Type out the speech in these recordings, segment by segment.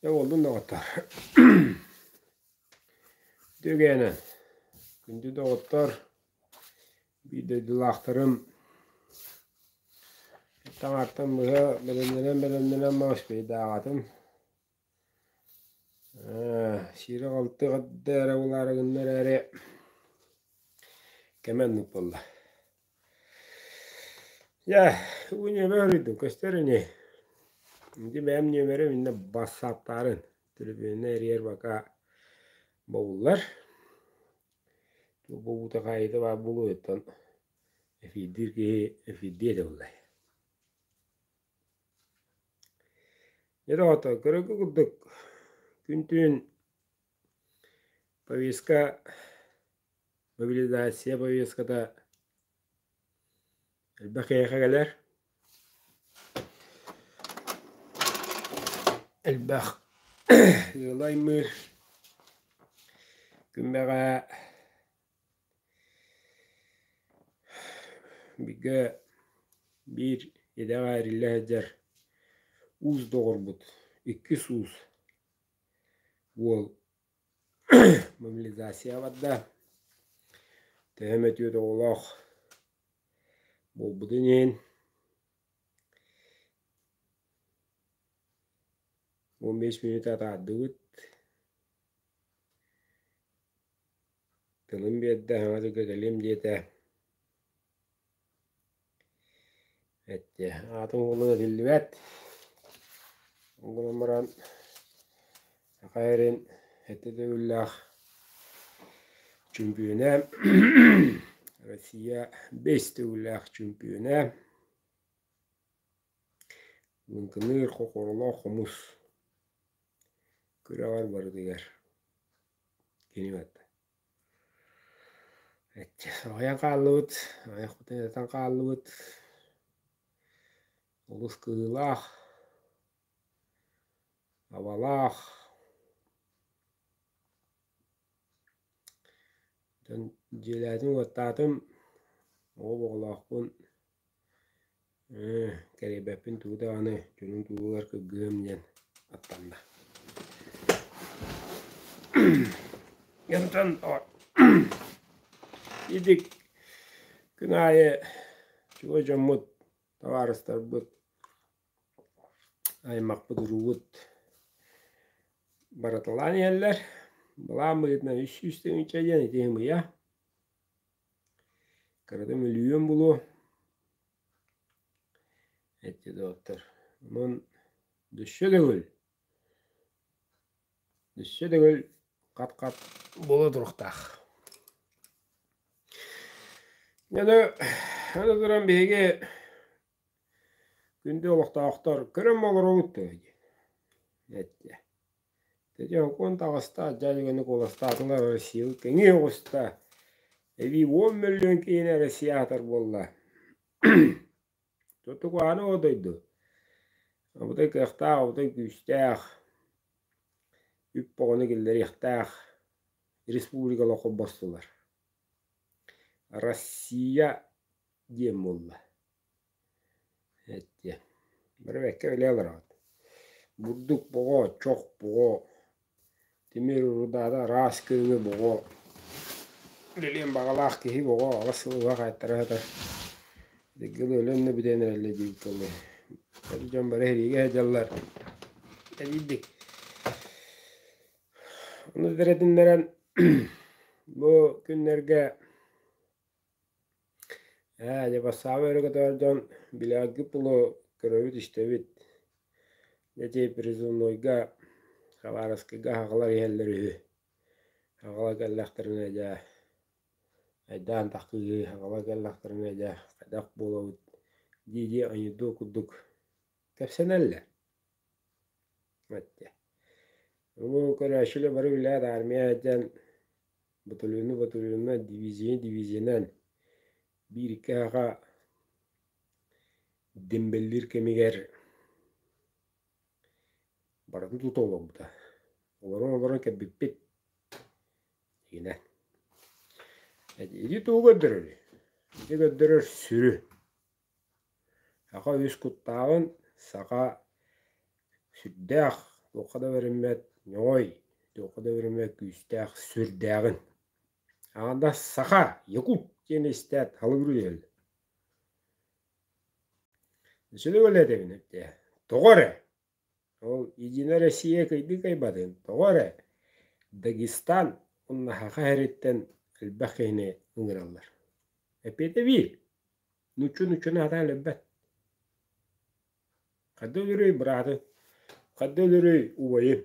Дьэ буоллун доҕоттоор. Үтүөгээнэ, күндү доҕоттор, биир дойдулаахтарым таҥартан быһа бэлэмнэнэн-бэлэмнэнэн успейдааҕатым. Сиирэ-халты эрдэ эрэ булаары гынна эрээри кэмэ оннук буолла. Дьэ, бу нүөмэр ыйдым, көстөр ини. Ити бэйэм нүөмэрим иннэ бассааптаарын, төлөпүөнүнэн эрийэр бака бобуллар. Туох бобуута хаайыыта баар буолуой оттон эфирдиир киһи эфирдиэ этэ буоллай. Дьэ доҕоттор, көрөргө курдук күн-түүн повестка Мобилизация повестката элбэх киһиэхэ кэлэр. Элбэх ыалы аймыыр. Күн бэҕэһээ бигэ биир идэҕэ эриллэ сылдьар уус доҕорбут, иккис уус уол Мобилизация барда, төһө эмэ түөрт оҕолоох буолбутун иһин 15 мүнүүтэ атаардыбыт, тылын биэрдэ, саҥа дьылга кэлиэм диэтэ. Эттэ, аатын уолун этиллибэт. Ол гынан баран саха эрин сэттэ төгүллээх чөмпүйүөнэ, Россия бэс төгүллээх чөмпүйүөнэ, Лыҥкыныыр хокоролоох хомус күрэҕэр барытыгар кини барда. Соһуйан хааллыбыт, айахпытын этэн хааллыбыт, олус кыһыылаах, абалаах. Дьон дьиэлээтим-уоттаатым, оҕо оҕолоохпун Ээ, кэрэйбэппин тугу даҕаны, дьонум туһугар кыргыһыам диэн аттанна. Онтон итик күн аайы чугас дьоммут, табаарыстарбыт, аймахпыт, уруубут барыталаан иһэллэр. Былаан быһыытынан 300 тыһыынча диэн ити ымыйа. Кырата мөлүйүөн булуо эттэ доҕоттор. Онон өссө төгүл, өссө төгүл хат-хат буола туруохтаах. Аны, аны туран биһиги күндү олохтоохтор көрөн олоробут дуо диэн эттэ. Ити сокуон таҕыста, дьаадьыганы куоластаатылар, Россия кэҥии оҕуста, эбии 10 мөлүйүөн киһини Россия аһатар буолла. Тутукааны о дойду. Абытай кыахтаах, абытай күүстээх, үп боҕону киллэриэхтээх республикалар холбостулар. Россия диэн буолла. Эттиэ. Бары бэккэ билэ олороҕут. Бурдук боҕо, чох боҕо, тимир урудаата араас көрүҥэ боҕо, үлэлиэн баҕалаах киһи боҕо аҕыс сыл уһа хаайтара сытар. Дыггыл өлөн да бүтэн эрэллэр диэбит буоллар. Бары дьон бары сэриигэ сылдьаллар. Эбийдик. Ону тэрэтиннэрэн бу күннэргэ Ээ, дьэ бассаабы өрө көтөҕөр дьон билэргит буолуо көрөбүт-истэбит. Дьэ ити призывнойга Хабаровскайга аһаҕалар иһэллэр үһү. Аҕала кэллэхтэринэ дьэ айдаан таххыһыы, аҕала кэллэхтэринэ дьэ хайдах буолабыт дии-дии анекдот курдук кэпсэнэллэр. Эттэ. Бу көрөөччүлэр бары билээт армия диэн Батальону батальонунан, дивизияны дивизиянан биир-икки аҕа дембеллиир кэмигэр барытын тута олорбута. Олорон-олорон кэлбиппит игинэн. Ити тугу көрдөрөрүй? Ити көрдөрөр сүрү. Саха үс куттааҕын, саха сүрдээх. туохха да бэриммэт ньоҕой, туохха да бэриммэт күүстээх сүрдээҕин. Аҕанда саха, якут диэн истээт халыгырыы түһэллэр. Сүрү этэбин эттэ. Тоҕо эрэ ол Единая Россия кыйды кыайбатын, тоҕо эрэ Дагестан уонна Саха сириттэн элбэх киһини ыҥыраллар. Эппиэтэ биир: нуучча-нууччаны сатаан өлөрбөт. Хайда өлөрүй бырааты, хайда өлөрүй убайын.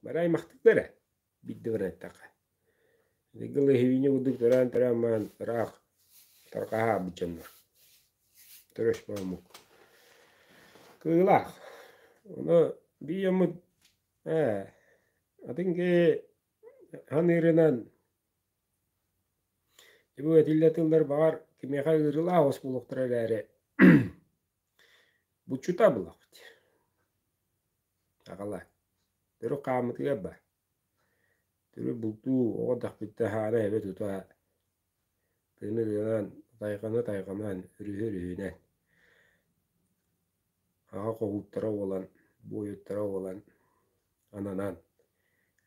Бары аймахтыктар ээ, биирдэ баран эттэххэ. Ити эһиини курдук төрөөн-төрөөн баран ыраах тарҕаһа хаалбыт дьоннор. Төрөс омук. Кыылаах. Ону биир дьоммут ээ атын киһи саныырынан бу этиллэ тыллар баҕар кимиэхэ ыарыылаах оҕус буолуохтара эрээри буччута булабыт. Аҕала. Төрүт хааммытыгар бар. Төрүт бултуу оҕо эрдэхпиттэн хаара эбэ тута тыыны тыынан, тайҕаны тайҕанан, өрүһү өрүһүнэн аҕа хоһууттара буолан, буойуттара буолан ананан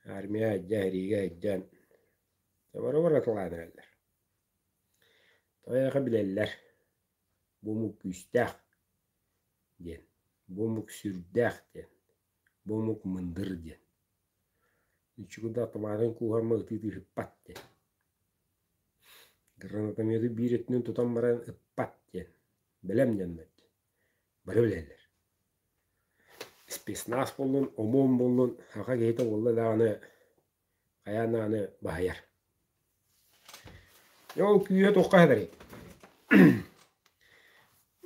армия илдьэ, сэриигэ илдьэн бары барыталаан эрэллэр. Тоҕо билэллэр бу омук күүстээх диэн, бу омук сүрдээх диэн, бу омук мындыр диэн. Үчүгэй да автоматын кууһаммы ытыы ыһыппат диэн. Гранатометы биир өттүнэн тутан баран ыппат диэн. Бэлэм дьоннор диэн. Бары билэллэр. Спецназ буоллун, ОМОН буоллун, саха киһитэ буолла даҕаны хайаан даҕаны баһыйар. Дьэ ол күүһэ туохха сытарый?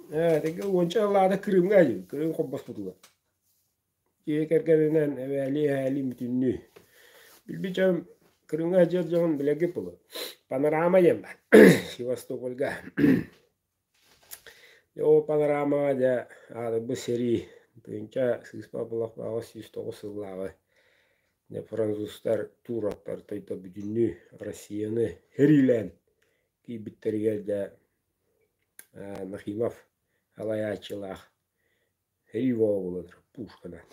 Ээ, тэгэ уонча сыллааҕыта Крымҥа илим, Крым холбоспутугар. Дьиэ кэргэнинэн эбээлии-эһээлии бүтүннүү. Билбит дьон Крымҥа сылдьар дьон билэргит буолуо. Панорама диэн баар Севастопольга. Дьэ ол панорамаҕа дьэ аатырбыт сэрии тыһыынча сыыспа булахтааҕы 109 сыллааҕы дьэ французтар туроктар тойто бүтүннүү Россияны сэриилээн киирбиттэригэр дьэ Нахимов салайааччылаах сэрии бөҕө буолан пушканан.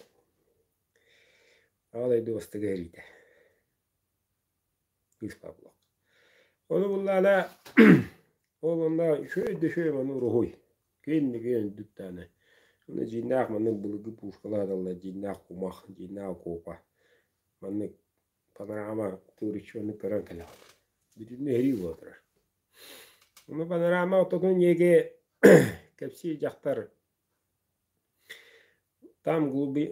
Аҕа дойду бастакы сэриитэ. Кыыс Павлов. Ону буллаана ол онно үчүгэй да үчүгэй маннык уруһуй. Киинники үрдүк даҕаны. Онно дьиҥнээх маннык былыргы пушкалар дьиҥнээх кумах, дьиҥнээх окуопа. Маннык панорама туристы көрөн кэлэҕин. Бүтүннүү эһэрии буола турар. Ону панорама ортотун диэки кэпсиир дьахтар Там глуби...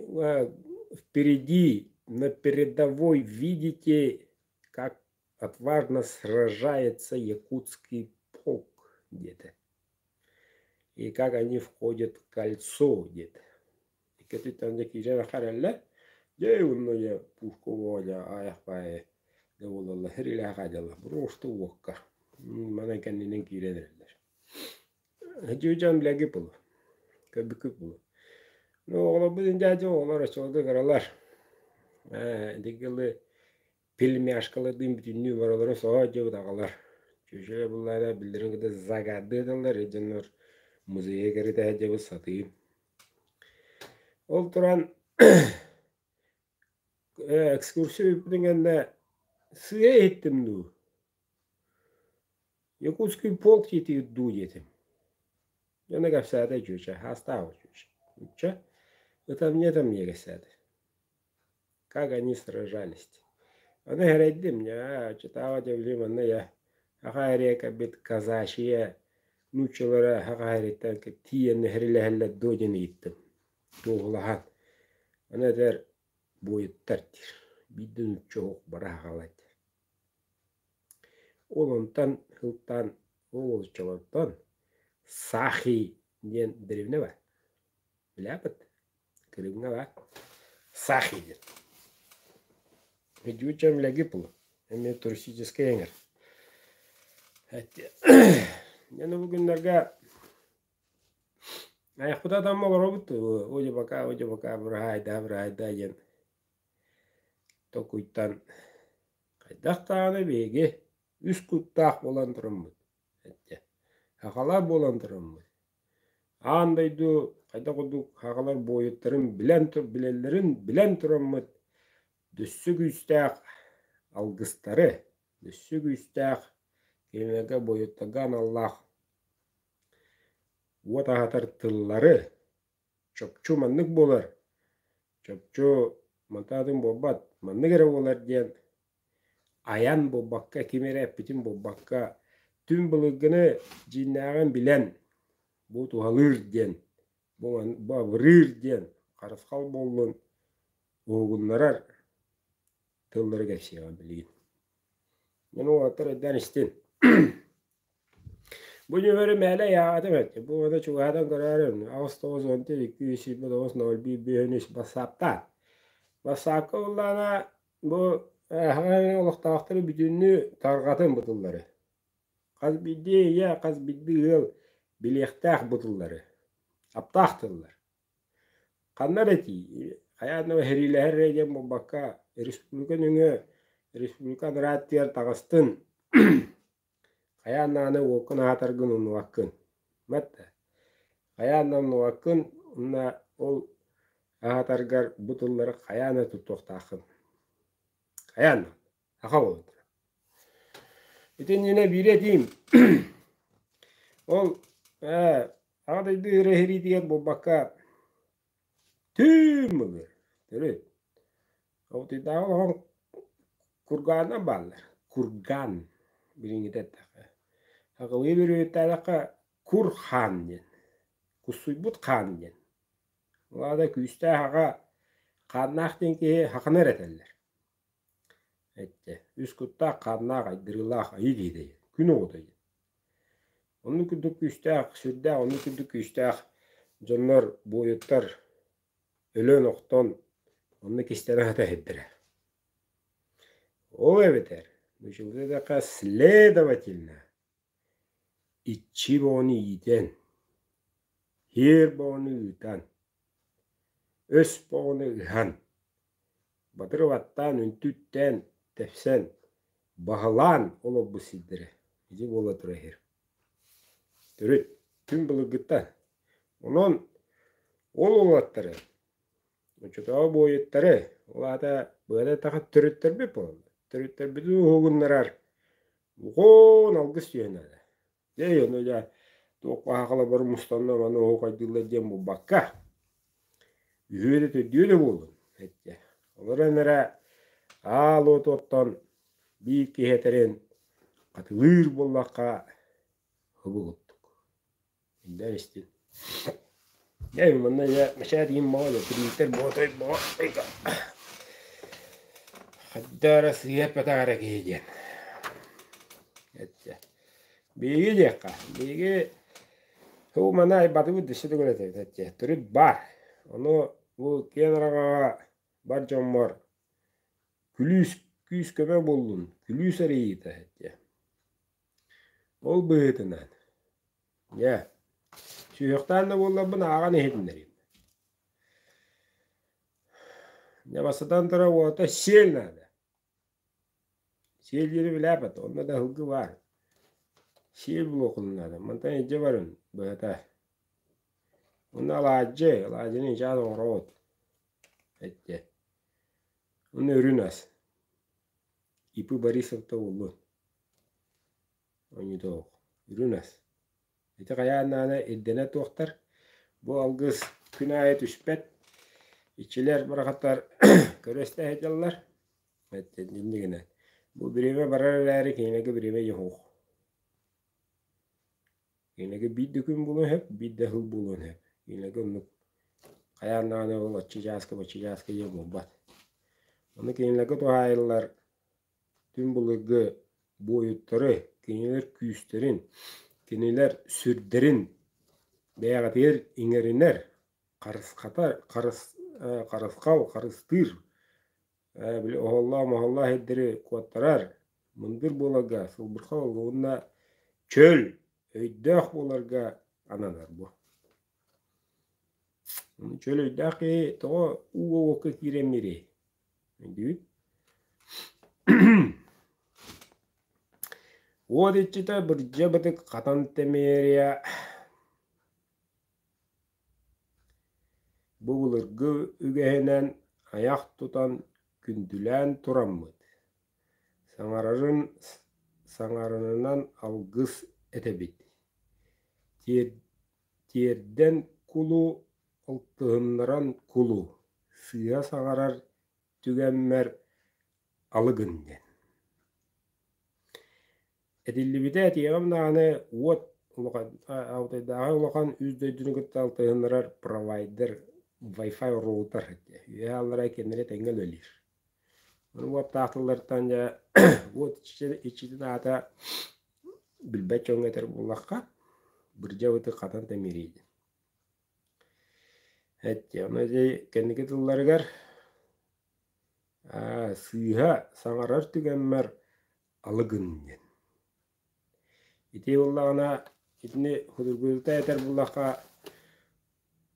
впереди, на передовой видите, как отважно сражается якутский полк где-то. И как они входят в кольцо где-то. Икки там киирэн харалла. Дьэ, онно дьэ пушка воля аайах баайы да буолаллар хэрилээх аадьаллар. Просто уокка. Манан кэннинэн киирэн эрэллэр. Дьүдьэн билэргит буолуо, көрбүккүт буолуо. Ну, оҕолорбут дьээдьэ оҕолор оччолорго кыралар. Ээ, ити дылы пельмешкалардыын бүтүннүү барыларын соһо дьиэбит аҕалар. Чүөчэлэр буллаара биллэрин кытта загадыы этэллэр, дьоннор музейга кэритэ сылдьабыт сатыым. Ол туран экскурсия бүппүтүн кэннэ сыыһа иһиттим дуу Якутский полк диэтигит дуу диэтим. Дьоно кэпсээтэ чүөчэ, аастаах чүөчэ. Нучча ытамньы-ытамньы кэпсээтэ. Как они сражались. Ону сэрэйдим, дьэ, оччотооҕу дьэ били манна дьэ саха эриэ кэлбит казачья нууччалара саха эриттэн тиийэн сэриилэһэллэр дуо диэн ыйыттым. Туоһулаһан. Ону этэр буойуттар диир. Биирдэ нуучча оһох бара хаалар диир. Ол онтон сылтаан ол оччолортон Сахи диэн дэриэбинэ баар. Билээппит? Кырыымҥа баар. Сахи диэн. Ведучам Лягипл. Эмиэ туристическай эҥэр. Дьэ, бу күннэргэ айахпыта тамма олоробут. Одьа пока, одьа пока, быраһаайдаа, быраһаайдаа диэн толкуйтан хайдах даҕаны биһиги үс куттаах буолан тураммыт, эттэ, сахалар буолан тураммыт, аан дойду хайдах курдук сахалар буойуттарын билэн билэллэрин билэн тураммыт дөссө күүстээх алгыстары, дөссө күүстээх кинилэргэ буойуттарга аналлаах уот аһатар тыллары чопчу маннык буолар, чопчу мантан атын буолбат, маннык эрэ буолар диэн айан буолбакка, ким эрэ эппитин буолбакка, түҥ былыргыны дьиҥнээҕин билэн бу туһалыыр диэн, бу бу абырыыр диэн харысхал буоллун уһугуннарар тыллары кэпсиэҕим билигин. Мин уолаттар өйдөөн истин. Бу нүөмэри мээлэ ыйаабатым эт. Бу уота чугаһатан көрөөрүм. 8 9 14 229 01 5 3 бассааптаан. Бассаапка буллаҕына бу эһэҕэ олохтоохтору бүтүннүү тарҕатын бу тыллары. Хас биирдии ийэ, хас биирдии ыал билиэхтээх бу тыллары. Аптаах тыллар. Ханна эрэ тиий, хайаан да сэриилэһэр эрэ диэн буолбакка, республика нөҥүө республика анараа өттүгэр таҕыстын, хайаан даҕаны уоккун аһатаргын умнубаккын. Батта хайаан да умнубаккын уонна ол аһатаргар бу тыллары хайаан да туттуохтааххын. Хайаан да. Саха буолан турар. Ити иннинэ биири этиим. Ол Аҕа дойду үрэһириитигэр буолбакка түүн былыр төрүт Алтыйдааҕы олоҕун кургааннар бааллар. Курган билиҥҥитэ эттэххэ. Сахалыы бүрүөттээтэххэ кур хаан диэн. Куссуйбут хаан диэн. Ол аата күүстээх аҕа хааннаах диэн киһи саханы эрэ этэллэр. Эттэ, үс куттаах, хааннаах, айдырыылаах айыы киһитэ диэн, күн оҕото диэн. Оннук курдук күүстээх, сүрдээх оннук курдук күүстээх дьоннор, буойуттар өлөн-охтон онно кистэнэ сата иһирдэрэ. Ол эбэтэр, нууччалыы эттэххэ, следовательно, иччи бөҕөнү иитэн, һиэр бөҕөнү ыытан, өс бөҕөнү ыһан, батыры баттаан, үнтүттээн, тэпсэн, баһылаан олорбут сирдэрэ ити буола турар иһэр. Төрүт, түҥ былыргыттан. Онон ол уолаттары, оччотооҕу буойуттары, ол аата быата эттэххэ төрүттэрбит буолаллар. Төрүттэрбитин уһугуннарар Уһун алгыс түһэн эрэ. Дьэ, ону дьэ туох баһаахала бары мустанна маны оһуохайдыыллар диэн буолбакка, үһүө да төрдүө да буоллун эттэ. Олорон эрэ аал уоту оттон биир киһи этэрин хатылыыр буоллахха хыбылыттык. Иллээн истин. Дьэ, манна дьэ мэчээт иин баҕа дьэ принтер ботой боҕо хайда эрэ сыыһа эппэтэх эрэ киһи диэн. Эттэ. Биһиги диэххэ, биһиги һуу маны айбатыбыт дөссө төгүл этэбит эттэ. Төрүт баар. Ону бу киэн араҥаҕа бар дьоммор күлүүс күүс көмө буоллун, күлүүс эрийиитэ эттэ. Ол быһыытынан, дьэ, сүһүөхтээн да буолларбын ааҕан иһитиннэриим. Дьэ, бастатан туран уолаттар сиэл наада. Сиэл диэри билээпэт, онно да ыһылгы баар. Сиэл булуоххун наада. Мантан илдьэ барын, быһата. Онно алаадьы, алаадьыны чаас оҥоробут, эттэ. Онно үрүн ас. ИП Борисовта буоллун. Оонньуутуох. Үрүҥ ас. Ити хайаан даҕаны ирдэнэ туохтар. Бу алгыс күн аайы түспэт. Иччилэр барахаттар көрө-истэ сылдьаллар. Иннигинэн. Бу бириэмэ барар эрээри кинилэргэ бириэмэ суох. Кинилэргэ биир да күн буолуон сөп, биир да сыл буолуон сөп. Кинилэргэ оннук хайаан даҕаны ол оччо чааска, бачча чааска диэн буолбат. Ону кинилэргэ туһаайыллар түҥ былыргы буойуттары, кинилэр күүстэрин, кинилэр сүрдэрин бэйэҕитигэр иҥэринэр, харысхата, харыс, харысхал, харыстыыр, били оһоллоох-моһоллоох сирдэри куоттарар, мындыр буоларга, сылбырха уонна чөл, өйдөөх буоларга ананар бу. Чөл өйдөөх киһи тоҕо ууга-уокка киирэн биэриэй? Өйдүүгүт? Уот иччитэ бырдьа бытык хатан тэмиэрийэ. Бу былыргы үгэһинэн айах тутан күндүлээн тураммыт, саҥарарын саҥарарынан алгыс этэбит, тиэрдэн кулу, алтыһыннаран кулу, сыыһа саҥарар түгэммэр алы гын диэн. Этиллибитэ этиэҕим даҕаны уот улахан Алтайдааҕы улахан үс дойдуну кытта алтыһыннарар провайдер Wi-Fi роутер үөһэ аллара кинилэри тэҥҥэ үлэлиир. Ону уоттаах тыллартан дьэ уот иччитин аата билбэт дьоҥҥо этэр буоллахха бырдьа бытык хатан тэмиэрийдин. Эттэ ону ити кэнники тылларыгар сыыһа саҥарар түгэммэр алы гын диэн. Ити буоллаҕына итини судургутута этэр буоллахха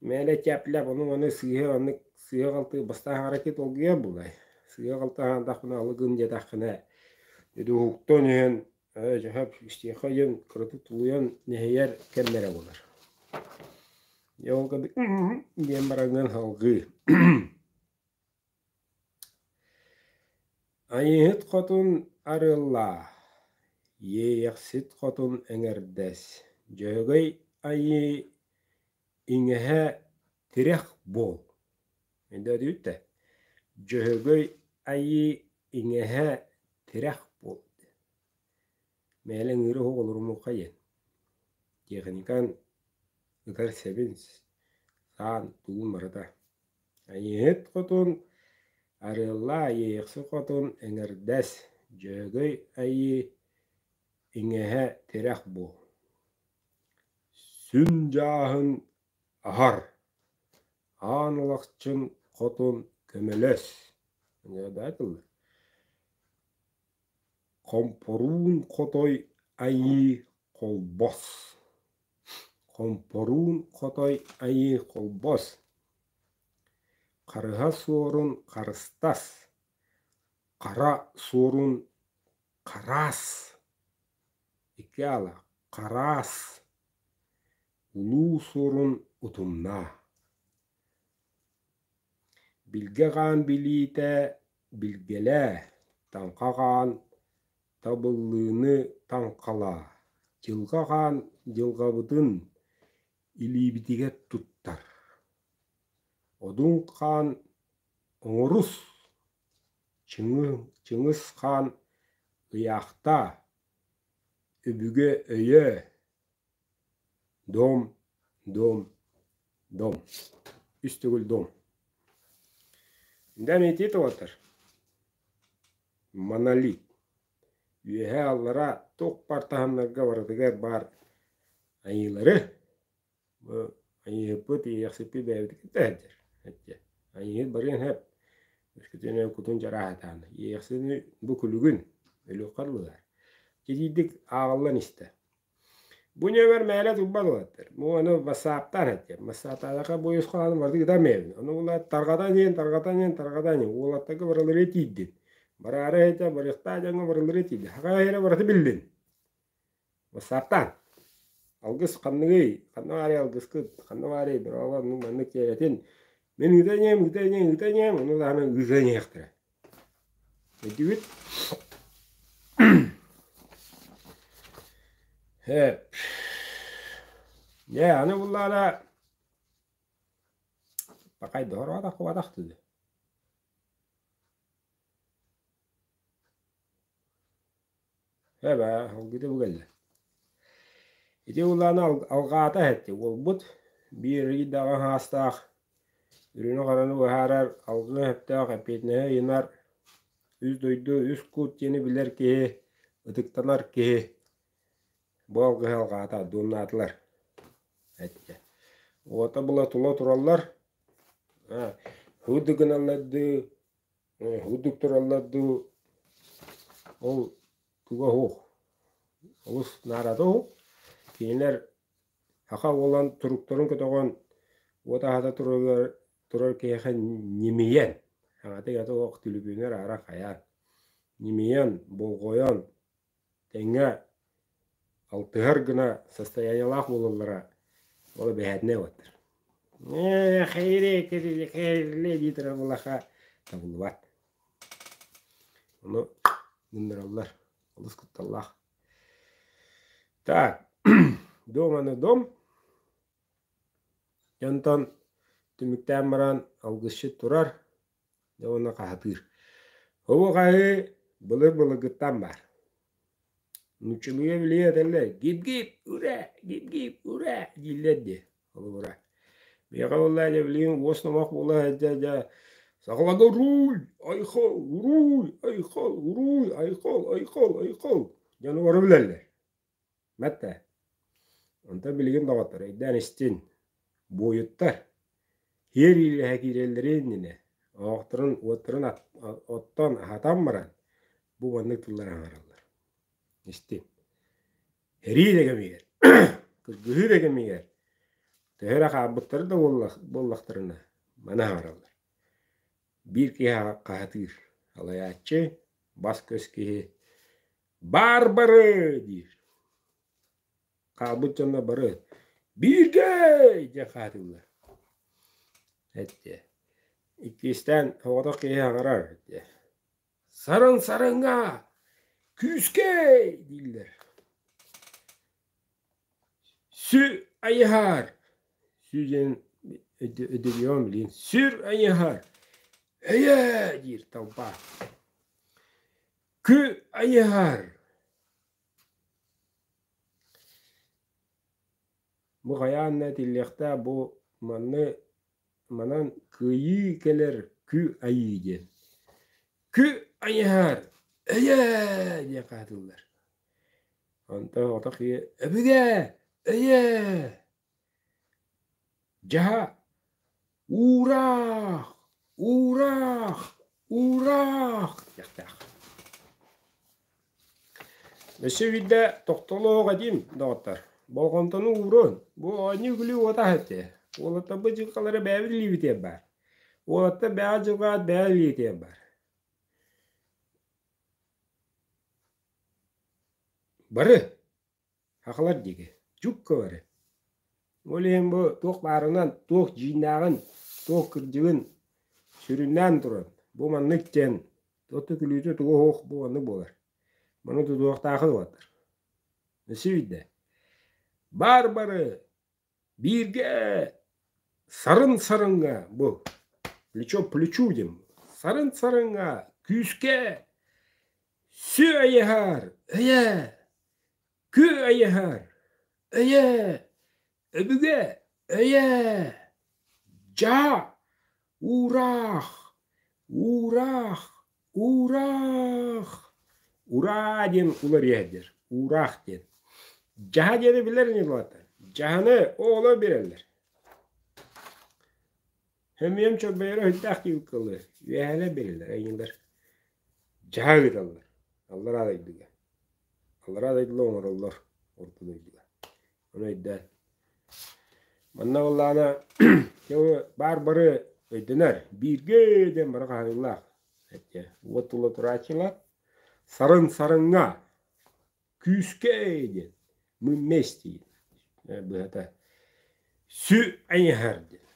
мээлэ тяп-ляп ону-маны сыыһа оннук сыыһа-халты бастаан аҥара кит долгуйар буолай. Сыыһа-халты аһаатахпына алы гын диэтэххинэ уһуктан иһэн ээ дьэ истиэхэ диэн кыратык тулуйан нэһийэр кэмнэрэ буолар. Дьэ ол курдук диэн бараҥҥын салгыы Айыыһыт хотун арыаллаа, Иэйэхсит хотун эҥэрдэс, Дьөһөгөй айыы иҥэһэ тирэх буол Өйдөөтүгүт да? Дьөһөгөй айыы иҥэһэ тирэх буол Мээлэ ыҥыыр оһох олорумуохха диэн. Тиэхиньикаҥ ытар сэбин, саан, тугун барыта. Айыыһыт хотун арыаллаа Айыйахсы хотун эҥэрдэс, Дьөһөгөй айыы иҥэһэ тирэх буол. Сүн дьааһын аһар, Аан Алахчын хотун көмөлөс Хомпоруун хотой айыы холбос Хомпоруун хотой айыы холбос Харыһа суорун харыстас, хара суорун хараас Икки аала хараас, улуу суорун утумнаа Билгэ хаан билиитэ билгэлээ, таҥха хаан табыллыыны таҥхалаа, дьылҕа хаан дьылҕабытын илиибитигэр туттар. Одун хаан оҥорус, Чыҥыс хаан ыйаахтаа, өбүгэ өйөө, дом, дом, дом, үс төгүл дом. Дьэ ити тоҕотор монолит. Үөһээ аллара туох баар таһымнарга барытыгар баар айыылары Бу айыыһыппыт, иэйэхсиппит бэйэбитин кытта сылдьар. Эттэ. Айыыһыт барыан сөп. Өскөтүн кутун чарааһатаан. Иэйэхсини бу күлүгүн өлүөххэ дылылар. Титиирдик ааҕыллан истэ. Бу нүөмэр мээлэ турбат уолаттар. Бу аны бассааптаан эттэ. Бассааптаатахха бу үс хааны барыта ытан бэйэбин. Ону була тарҕатан иһин, тарҕатан иһин, тарҕатан иһин. Уолаттарга барылары тиийдин. Бараары иһитэ, барыахтаах дьоҥҥо барылары тиийдин. Хаха иһэрэ барыта биллин. Бассааптаан. Алгыс ханныгый? Ханна баарый алгыскыт? Ханна баарый? Бороҕо маннык тиэрэтин. Мин ыыта иниэм, ыыта иниэм, ыыта иниэм, ону даҕаны ыыта иниэхтэрэ. Өйдүүгүт? Ээ, дьэ, аны буллаана пакай доһороотах кубатах дыы. Эбээ, алгыта бу кэллэ. Ити улаана алҕаата эһэттэ уолбут биир ыйдаҕа хаастаах үрүҥү-хараны быһаарар алгыҥа сөптөөх эппиэтинэһи ыйынар үс дойду үс кут диэни билэр киһи ытыктанар киһи бу алгыһы алҕаата дуомнаатылар эттэ. Уота була тула тураллар һуу гыналлар дуу Үрдүк тураллар дуу, ол туга суох, олус наадата суох. Кинилэр саха буолан туруктарын көтөҕөн уот аһата турарыгар турар киһиэхэ ньимийэн, саҥата-иҥэтэ суох түлүпүөнүгэр аара хайаан, ньимийэн, болҕойон, тэҥҥэ алтыһар гына состояниелаах буолаллара ол эбэһээтинэй уолаттар. Ээ, хайыры хайыры дии турар буоллахха табыллыбат. Ону гыннараллар. Олус кутталлаах. Так, дом аны дом. Дьонтон түмүктээн баран алгысчыт турар, дьэ уонна хаһытыыр. Оһуохайы былыр-былыргыттан баар. Нууччалыы билиэ этэллэр гип-гип, ура, гип-гип, ура дииллэр дии, холобура. Миэхэ буоллаа дьэ билигин уос номох буола сылдьар дьэ сахаларга уруй, айхал, уруй, айхал, уруй, айхал, айхал, айхал дьону бары билэллэр. Мэтэ. Онтон билигин доҕоттор өйдөөн истин, буойуттар һиэр иилэһэ киирэллэрин иннинэ оһохторун уоттарын оттон аһатан баран бу маннык тыллары аҥараллар. Истин. Эрии да кэмигэр, кыргыһыы да кэмигэр төһө эрэ хаалбыттары да буоллахтарына маны аҥараллар. Биир киһи хаһытыыр, алайааччы, бас-көс киһи «Баар бары!» диир. Хаалбыт дьонно бары «Бииргэ!» диэн хаһытыыллар. Эттэ. Иккистээн соҕотох киһи аҥарар диэ. «Сарын-сарыҥҥа! Күүскэ!» дииллэр. Сү айыһаар! Сү диэн өйдөбүөм билигин. Сүр айыһаар! Эйэ! диир толпа. Кү айыһаар! Бу хайаан да этиллиэхтээх бу манны манан кыайыы кэлэр кү айыы диэн. Кү айыһаар! Эйэ! диэн хаһытыллар. Онтон отох ийэ «Өбүгэ! Өйөө! Дьаһа! Уураах! Уураах! Уураах!» диэхтээх. Өссө биирдэ тохтолоох этим, доҕоттор. Болҕомтону уурун. Бу оонньуу-күлүү уота этэ. Уолаттарбыт дьылҕалара бэйэбит илиибитигэр баар. Уолаттар бэйэ дьылҕаҕыт бэйэ илиитигэр баар. Бары, сахалар диэки, дьукка бары. Ол иһин бу туох баарынан, туох дьииннээҕин, туох кырдьыгын сүрүннээн туран, бу маннык диэн, туох да күлүүтэ туга суох бу маннык буолар. Маны тутуохтаахы уолаттар. Өссө биирдэ. Баар бары Бииргэ сарын-сарыҥҥа бу плечо к плечу диэн сарын-сарыҥҥа күүскэ сү айыһар өйө кү айыһар өйө өбүгэ өйө дьаа уураах уураах Уураах! Ураа диэн уларыйа сылдьар. Уураах диэн. Дьаһа диэни билэр ини буолта. Дьаһаны оҕолор биэрэллэр. Сөмүйэм чорбойоро сүрдээх диир кылы. Үөһээлэр биэрэллэр, эйиҥлэр. Дьаһа ыыталлар. Аллараа дойдуга. Аллараа дойдулар оҥороллор орто дойдуга. Ону өйдөөн. Манна буоллаҕына баар бары өйдөнөр. Бииргэ диэн бары хаһыылаах. Уот тула турааччылар сарын сарыҥҥа күүскэ диэн мы вместе быһата сү айыһар диэн.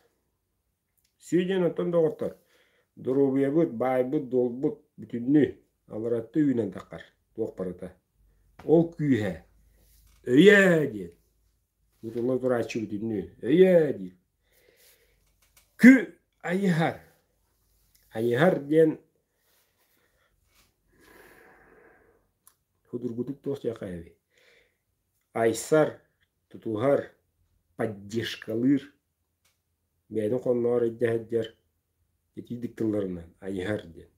Сү диэн оттон доҕоттор доруобуйабыт, баайбыт-дуолбут бүтүннүү аларатты үүнэн таххар туох барыта. Ол күүһэ өйөө диэн тутулла турааччы бүтүннүү өйөө диир. Кү айыһар. Айыһар диэн судургутук туох диэххэ эбий. Айсар, тутуһар, поддержкалыыр бэйэтин хонноҕор илдьэ сылдьар итиирдик тылларынан айыһар диэн.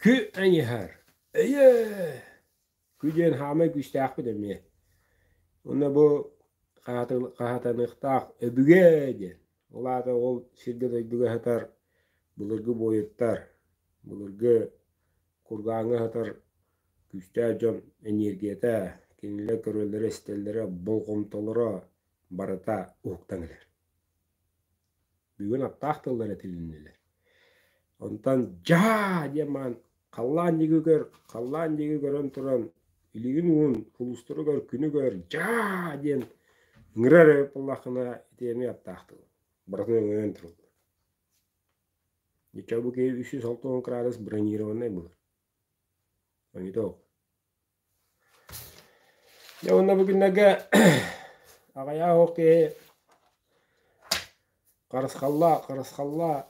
Кү айыһар, өйөө! Кү диэн хаамай күүстээхпит эмиэ. Уонна бу хаһатаныахтаах өбүгэ диэн. Ол аата ол сиргэ-дойдуга сытар былыргы буойуттар, былыргы кургааҥҥа сытар күүстээх дьон энергията, кинилэр көрөллөрө-истэллэрэ, болҕомтолоро барыта уһуктан кэлэр. Бүгүн аптаах тыллар этилиннилэр. Онтон дьаа диэн маан халлаан диэки көр, халлаан диэки көрөн туран илигин уун, сулустары көр, күнү көр, дьаа диэн Ыҥырар эбит буоллаххына ити эмиэ аптаах тыл. Барытын өҥөйөн тураллар. Ничего бу киһи 360 градус бронированнай буолар. Онито. Дьэ уонна бу күннэргэ аҕыйах оһох киһи харысхаллаа, харысхаллаа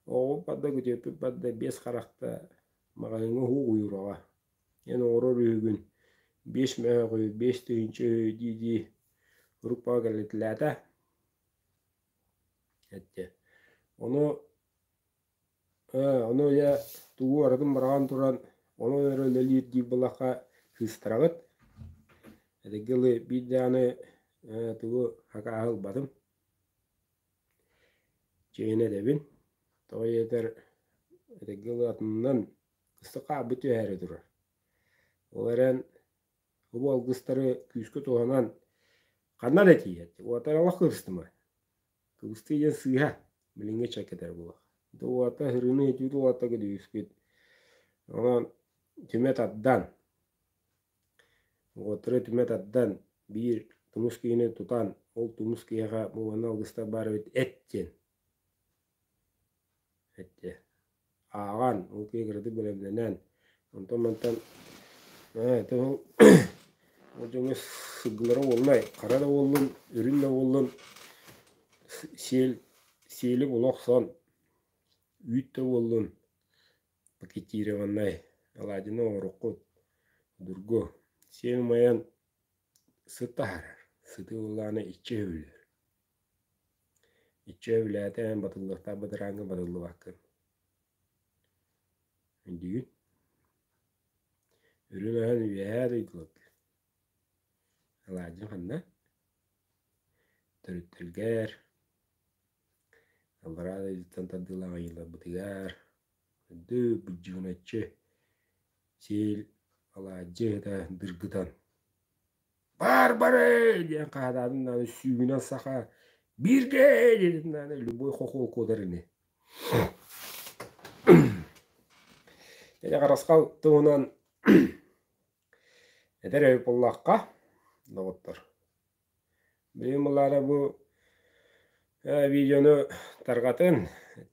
оҕобут барда, күтүөппүт барда биэс харахта маҕаһыыҥҥа уһуук уйураҕа. Эн оҥорор үһүгүн биэс мөһөөх үһү, 5000 үһү дии-дии группаҕа кэлитэлээтэ. Эттэ. Ону ону дьэ тугу барытын быраҕан туран, онон эрэ үлэлиир диир буоллахха сыыстараҕыт. Этэргэ дылы биир даҕаны тугу хакааһы ылбатым. Чиэһинэ этэбин. Тоҕо диэтэр этэргэ дылы атынынан кыстык хаалбыт түһээри турар. Ол эрэн бу алгыстары күүскэ туһанан ханна да тиийэр. Уотар олох кыбыстыма. Кыбыстыы диэн сыыһа, билиҥҥи чэккэтэр буолуох. Уота һырыыны түүт уота күдүүскүт. Онон түмэ тардан, уоттары түмэ тардан биир тумус киһини тутан, ол тумус киһиэхэ бу манна алгыстар баар эбит эт диэн эттэ. Ааҕан, ол киһи кыратык бэлэмнэнэн, онтон мантан ээ ити ол ол дьоҥҥо сылгылара уоллай, хара да буоллун, үрүҥ да буоллун сиэл сиэли була охсон, үүт да буоллун пакетированнай алаадьыны оҥоруккут судургу. Сиэл умайан сыт таһаарар, сыты ыллаҕына иччи өһүллэр. Иччи өбүлээтэ эн батыллыахтаах бадарааҥҥа батыллыбаккын. Өйдүүгүн? Үрүҥ аһын үөһээ дойдуларга. Алаадьы ханна? Төрүттэргэр, аллараа дойдуттан тардыылаах айыыларбытыгар, үрдүк быдьыгыначчы сиэл алаадьы ыта дыргытан Бар бары! диэн хаһаатаатын даҕаны сүүһүнэн саха бииргэ диэтин даҕаны любой хохуол куотар ини. Дьэ харысхал туһунан этэр эбит буоллахха, доҕоттор. Билигин буллаара бу видеону тарҕатын,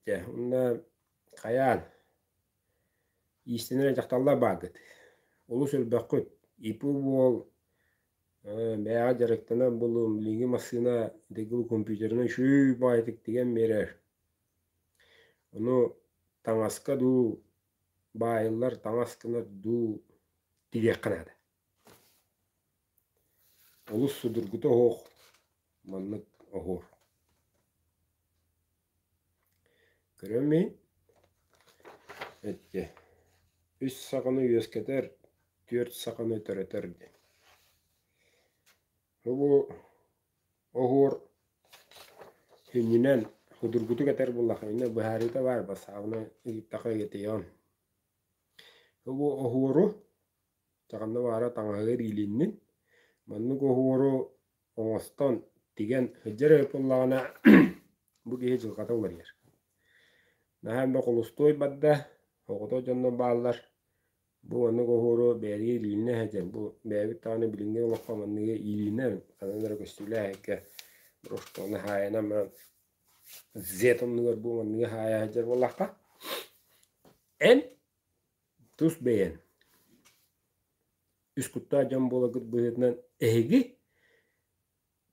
дьэ, уонна хайаан Иистэнэр дьахталлар бааргыт, олус элбэххит, ИП буол, бэйэҕэ дьарыктанар буолуом, билиҥҥи массыына дэгил компьютерынан үчүгэй баҕайытык тигэн биэрэр. Ону таҥаска дуу, баайыллар таҥас гынар дуу тигиэххэ наада. Олус судургута оһох, маннык оһуор. Көрөммүн эттэ үс саҕаны үөскэтэр, түөрт саҕаны төрөтөр диэн. Бу оһуор сүнньүнэн судургутук этэр буоллахха инньэ быһаарыыта баар бассаабына ыйыттахха ыйытыйаҕын. Бу оһуору чаҕанна баара таҥаһыгар иилиннин. Маннык оһуору оҥостон, тигэн сылдьар эбит буоллаҕына, бу киһи дьылҕата уларыйар. Наһаа элбэх холустуой барда, оҕото дьоннор бааллар. Бу маннык оһуору бэйэлии илииннэ сылдьар. Бу бэйэбит даҕаны билиҥҥи олоххо манныгы илиинэ ханан эрэ көстүүлээх брошканы хаайынан баран Z оннугар бу манныгы хаайа сылдьар буоллахха, эн тус бэйэн үс куттаах дьон буоларгыт быһыытынан эһиги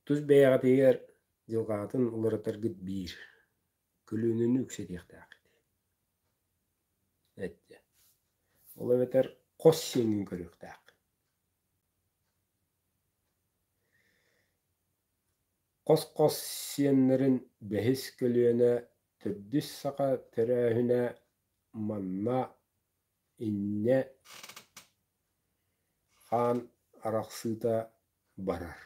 тус бэйэҕитигэр дьылҕаҕытын уларытаргыт биир көлүөнэни үксэтиэхтээххит эттэ. Ол эбэтэр хос сиэҥҥин көрүөхтээххин. Хос-хос сиэннэрин бэһис көлүөнэ төрдүс саха төрөөһүнэ манна инньэ хаан арахсыыта барар.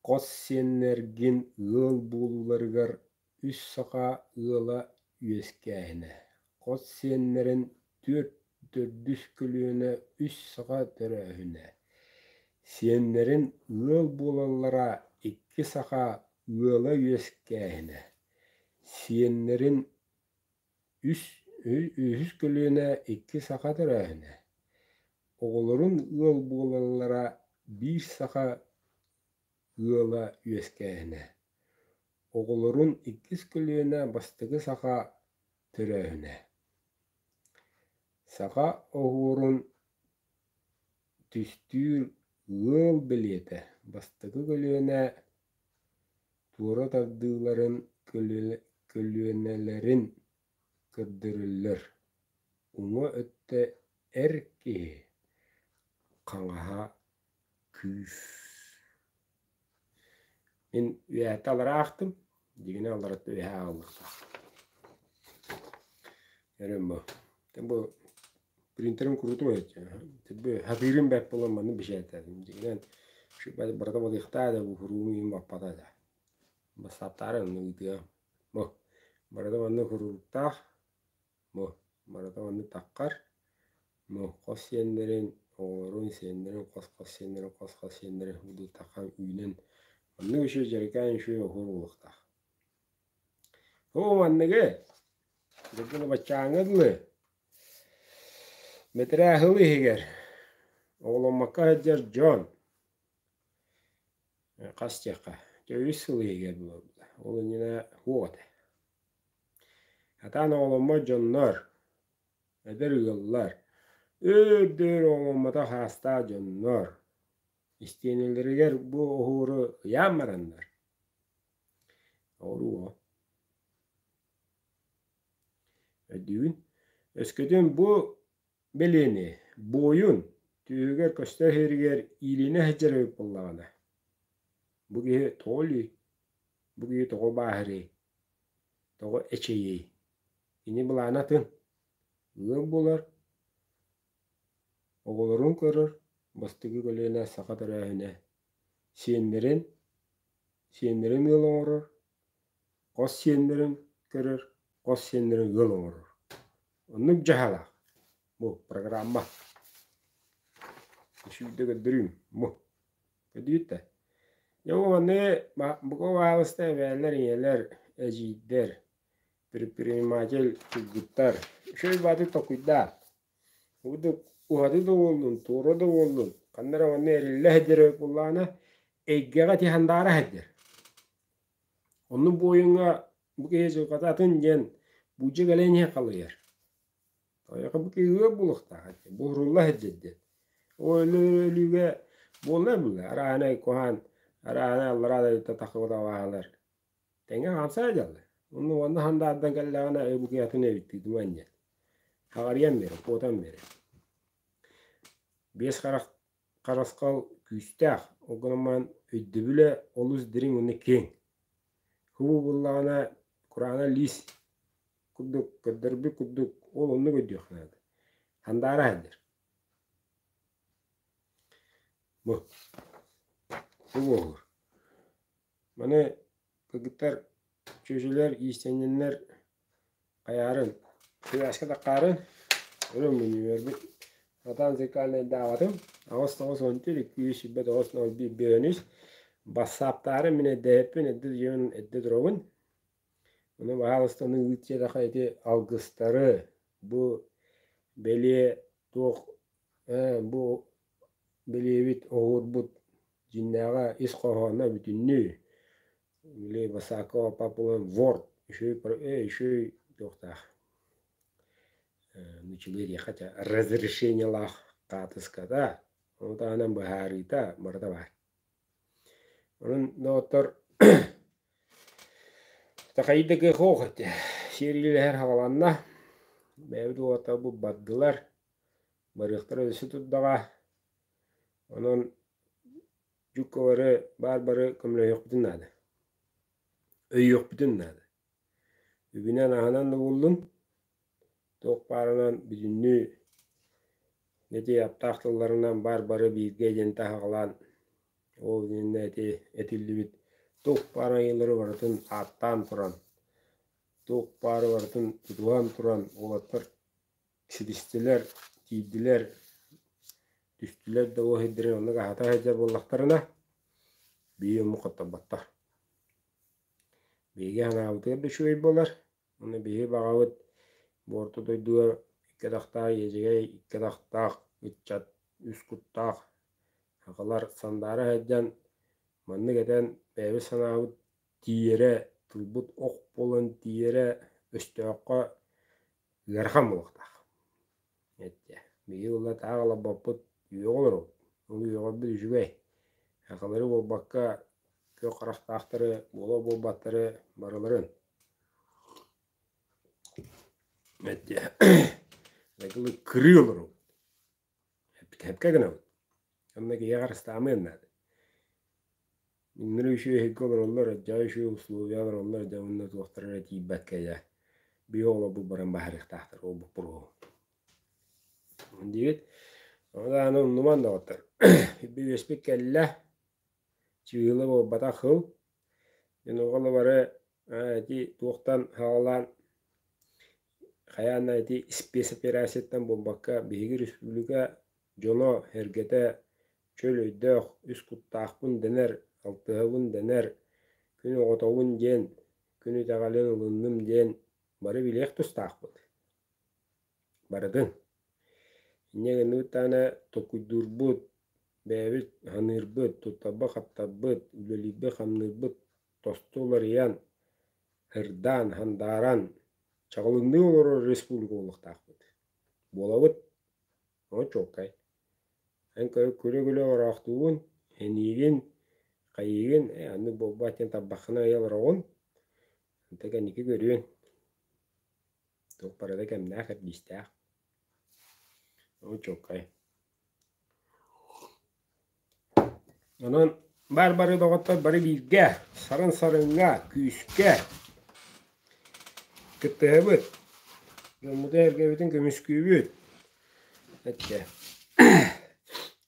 Хос сиэннэргин ыал буолууларыгар үс саха ыала үөскээһинэ, хос сиэннэрин түөрт төрдүс көлүөнэ үс саха төрөөһүнэ, сиэннэрин ыал буолаллара икки саха ыала үөскээһинэ, сиэннэрин Үс үһүс көлүөнэ икки саха төрөөһүнэ, оҕолорун ыал буолаллара биир саха ыала үөскээһинэ, оҕолорун иккис көлүөнэ бастакы саха төрөөһүнэ. Саха оһуорун түстүүр ыал бэлиэтэ бастакы көлүөнэ туора тардыыларын көлүөнэлэрин көрдөрөллөр, уҥа өттө эр киһи, хаҥаһа күүс. Мин үөһэттэ аллара аахтым, дьиҥинэ аллараттан үөһэ ааҕыллыахтаах. Эрэн бу. Бу принтерим куруутум хатыырым бэрт буолан маннык бэчээттээтим. Дьиҥинэн барыта балыахтаа да бу хуруум иһин баппата да. Бассааптаары онно ыытыа. Бу барыта маннык хуруруктаах. Бу барыта маннык таххар. Бу хос сиэннэрин, оҕолорун, сиэннэрин, хос-хос сиэннэрин, хос-хос сиэннэрин курдук үүнэн маннык үчүгэй дьэрэкээн үчүгэй оһуор буолуохтаах. Оо, манныгы дьэ баччааҥҥа дылы Бэтэрээ сыл иһигэр оҕоломмокко сылдьар дьон хас диэххэ, дьэ үс сыл иһигэр буолбута, ол иннинэ суох этэ. Сатаан оҕоломмот дьоннор, эдэр ыаллар, өөр-дөр оҕоломмотох саастаах дьоннор истиэнэлэригэр бу оһуору ыйаан бараннар, оҕуруо Өйдүүгүн? Өскөтүн бу бэлиэни буойун түөһүгэр көстөр иһэригэр иилинэ сылдьар эбит буоллаҕына, бу киһи тоҕо өлүүй? Бу киһи тоҕо бааһырыай? Тоҕо эчэйиэй? Кини былаана атын. Ыал буолар, оҕолорун көрөр, бастакы көлүөнэ саха төрөөһүнэ, сиэннэрин, сиэннэрин ыал оҥорор, хос сиэннэрин көрөр, хос сиэннэрин ыал оҥорор. Оннук дьаһалаах. Бу программа. Үчүгдэ көрдөрүүм. Бу. Көрдүгүт да? Дьэ бу маны бука баалыста эбээлэр, ийэлэр, эдьиийдэр, предприниматель кыргыттар үчүгэй баатык толкуйдаах. Курдук уһаты да буоллун, туора да буоллун, ханна эрэ манна эриллэ сылдьар эбит буоллаҕына, эйгэҕэ ити сандаара сылдьар. Оннук буойуҥҥа бу киһи дьылҕата атын диэн буулдьа кэлэн иһэн халыйар. Тойоко бу киһи ыал буолуохтаах этэ, буһурулла сылдьар диэн. Ол өлүүгэ буолла буолла, арааһынай куһаан, арааһынай аллараа дойдуттан тахсыбыт абааһылар тэҥҥэ хаамса сылдьаллар. Онно уонна хандаардан кэллэҕинэ бу киһи атын эбит тыытыман диэн. Хаҕарыйан биэрэр, куотан биэрэр. Биэс харах Харысхал күүстээх, ол гынан баран өйдөбүлэ олус дириҥ уонна киэҥ. Кыбыы буллаҕына кураана лиис курдук көрдөрбүт курдук ол оннук өйдүөххэ наада. Сандаара сылдьар. Бу. Бу буолур. Маны кыргыттар, чүөчэлэр, иистэнньэннэр хайаарын, сыбааска таххаарын, өрө мүнүүрбүт. Сатаан зеркальнайдаабатым. 8 9 14 229 01 53 Бассааптаары мин эрдэһиппин, эрдэ дьиэбин эрдэ туробун. Ону баһаалыста ону ыыт диэтэххэ ити алгыстары, бу бэлиэ туох бу бэлиэбит оһуорбут дьиҥнээҕэ ис хоһооно бүтүннүү били Басакова папылын Word үчүгэй үчүгэй туохтаах нуччалыы диэххэ этэ разрешениелаах хаатыската ону таһынан быһаарыыта барыта баар. Онон доҕоттор такайда кыах этэ сиэриилэһэр хаҕаланна бэйэбит уолаттарбыт бардылар барыахтара өссө турдаҕа Онон дьуккалары баар бары көмөлөһүөхпүтүн наада, өйүөхпүтүн наада. Үбүнэн-аһынан да буоллун, туох баарынан бүтүннүү ити аптаах тылларынан баар бары бииргэ диэн таһаҕалаан ол иннинэ ити этиллибит туох баар айыылары барытын ааттаан туран, туох баары барытын тутуһан туран уолаттар ситистилэр, тиийдилэр, түстүлэр да ол сирдэрин оннук аһата сылдьар буоллахтарына, биир омук хотторботтор. Биһиги санаабытыгар да үчүгэй буолар. Уонна биһиги баҕабыт бу орто дойдуга икки атахтаах иэдьэгэй, икки атахтаах ыччат, үс куттаах сахалар сандаара сылдьан. Маннык этэн бэйэбит санаабыт тиийэрэ, тылбыт ох буолан тиийэрэ өстөөххө ыарахан буолуохтаах. Эттэ. Биһиги ыла таах олорбоппут, үөҕэ олоробут. Ол үөҕэрбит үчүгэй. Сахалары буолбакка, күөх харахтаахтары, буола буолбаттары барыларын. Эттэ. Кырыы олоробут. Эпкэ гынабыт. Онно киһиэхэ харыстаамыан наада. Иннилэр үчүгэй иһиккэ олороллор, дьэ үчүгэй условия олороллор, дьэ уонна туохтара эрэ тиийбэккэ дьэ биһи оҕолорбут баран баһарыахтаахтар ол боппуруоһу. Диибит. Ону даҕаны умнуман доҕоттор. Үөспүт кэллэ, чыыһыла буолбатах сыл. Дьон оҕолор бары ити туохтан саҕалаан хайаан да ити спецоперацияттан буолбакка биһиги республика дьоно эргэтэ чөл өйдөөх, үс куттаахпын дэнэр, алтыһабын дэнэр, күн оҕотобун диэн, күн итэҕэлин ылынным диэн бары билиэх тустаахпыт. Барытын. Инньэ гынныбыт даҕаны толкуйдуурбут, бэйэбит саныырбыт, туттарбыт-хаптарбыт, үлэлиирбит-хамныырбыт тосту уларыйан, ырдаан, сандааран, чаҕылыҥныы олорор республика буолуохтаахпыт. Буолабыт. Ону чуолкай. Эн күлэ-күлэ ороохтуугун, эниигин, хайыыгын, ээ оннук буолбат диэн тарбаххына ыйа олороҕун, онто кэнники көрүөн. Туох барыта кэмнээх, эрдиистээх. Ол чуолкай. Онон баар бары доҕоттор бары бииргэ, сарын-сарыҥҥа, күүскэ кыттыһабыт, дьоммутун-сэргэбитин көмүскүүбүт. Эттэ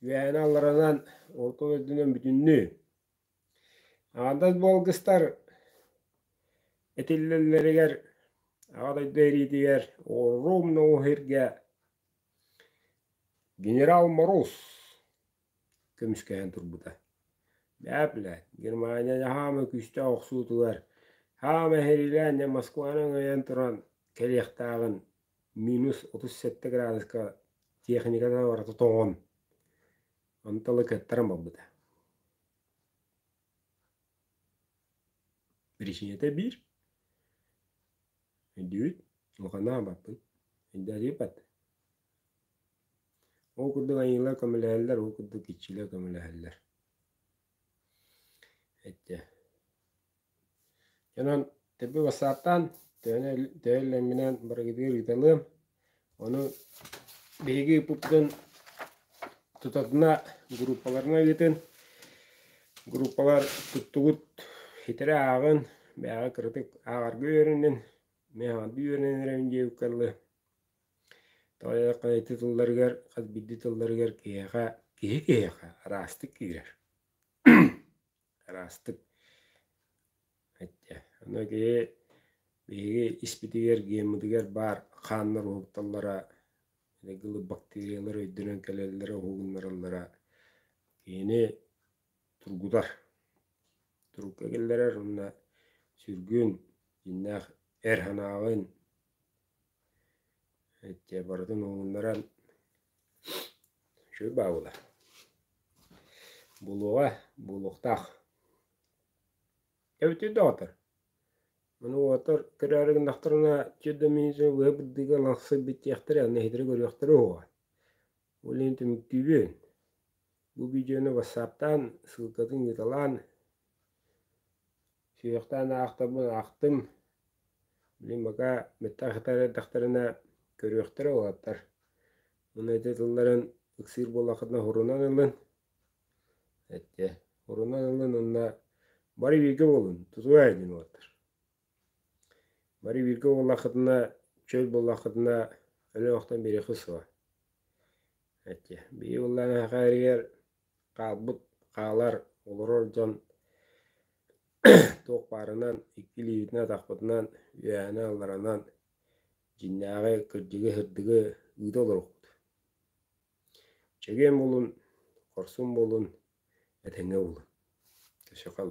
үөһэни алларанан орто дойдунан бүтүннүү. Аҕадас буолгустар этиллэллэригэр Аҕа дойду эриитигэр Оруумна сиргэ генерал Моруус көмүскэһэн турбута. Бээ, Германия хаама күүстээх охсуутугар хаама эһэриилээн дьэ Москваны өҥөйөн туран кэлиэхтээҕин минус 37 градуска техниката барыта тоҥон онтон ыла кыаттаран барбыта. Биричиинэтэ биир, өйдүүбүт, улаханнаах аабаппын, өйдөөтүбүт Ол курдук айыылар көмөлөһөллөр, ол курдук иччилэр көмөлөһөллөр. Эттэ. Онон төбө бассааттаан төһө иллэҥминэн барыгытыгар ыыталыам. Ону биһиги ыыппыппытын тутатына группаларынан ыытын. Группалар туттугут хитирэ ааҕын, бэйэҕэ кыратык ааҕарга үөрэнин, мин аҥардыы үөрэнэн эрэбин диэбиккэ дылы. Тоҕо диэтэххэ ити тылларыгар, хас биирдии тылларыгар киһиэхэ, киһи киһиэхэ араастык киирэр. Араастык. Эттэ. Ону киһи биһиги испитигэр, геммытыгар баар хааннар уһукталлара, ылы бактериялар өйдөнөн кэлэллэрэ, уһугуннараллара киһини тургутар. Турукка киллэрэр уонна сүргүн, дьиҥнээх эр санааҕын Эттэ барытын уһугуннаран үчүгэй баабыла. Буолуоҕа, буолуохтаах. Эбитий доҕоттор? Маны уолаттар көрөөрү гыннахтарына чүөт да мүнүүтэ быһа бырдыыга лахсыйбыт диэхтэрэ, онно иһитэрэ көрүөхтэрэ уһуоҕа. Ол иһин түмүктүүбүн. Бу видеону ватсаптаан, ссылкатын ыыталаан, сүһүөхтээн аахтарбын аахтым. Билигин пока бэттэх сытар эрдэхтэринэ көрүөхтэрэ уолаттар. Уонна ити тылларын ыксыыр буоллаххытына сурунан ылын. Эттэ. Сурунан ылын уонна бары бииргэ буолун, тутуһай диэн уолаттар. Бары бииргэ буоллаххытына, чөл буоллаххытына өлөн-охтон биэриэххит суоҕа. Эттэ. Биһиги буоллаҕына саха эригэр хаалбыт, хаалар, олорор дьон туох баарынан икки илиибитинэн-атахпытынан, үөһэнэн-алларанан дьиҥнээҕи, кырдьыгы-сырдыгы ыыта олоруохпут. Чэгиэн буолун, хорсун буолун, этэҥҥэ буолун. Өссө хал.